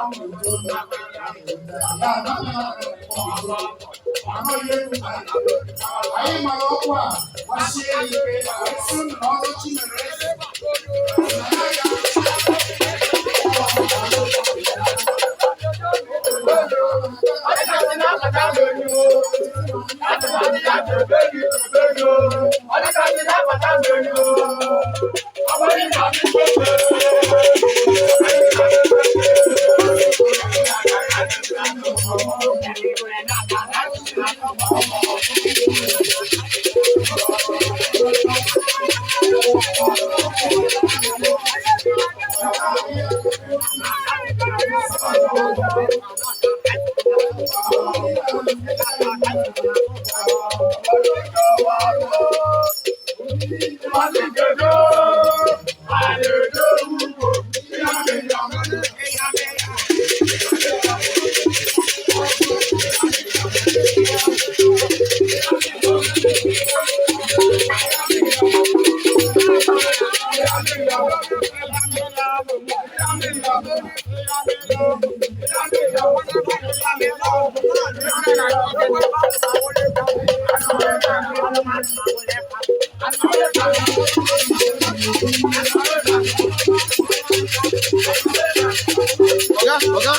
9. Anyị mara ọkwa a gbasie ya ike wee sị unu na ọrụ chi mere eze na ya Oga, oga.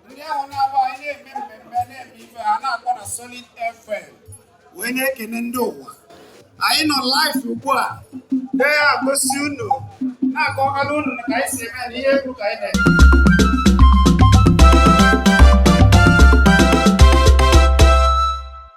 Ndị ahụ na-abụ anyị na-eme mmemme na-eme ife ha na-akpọ na Solid FM wee na-ekene ndị ụwa. Anyị nọ live ugbu a na-agosi unu, na-akọwara unu ka anyị si eme na ihe egwu ka anyị na-eme.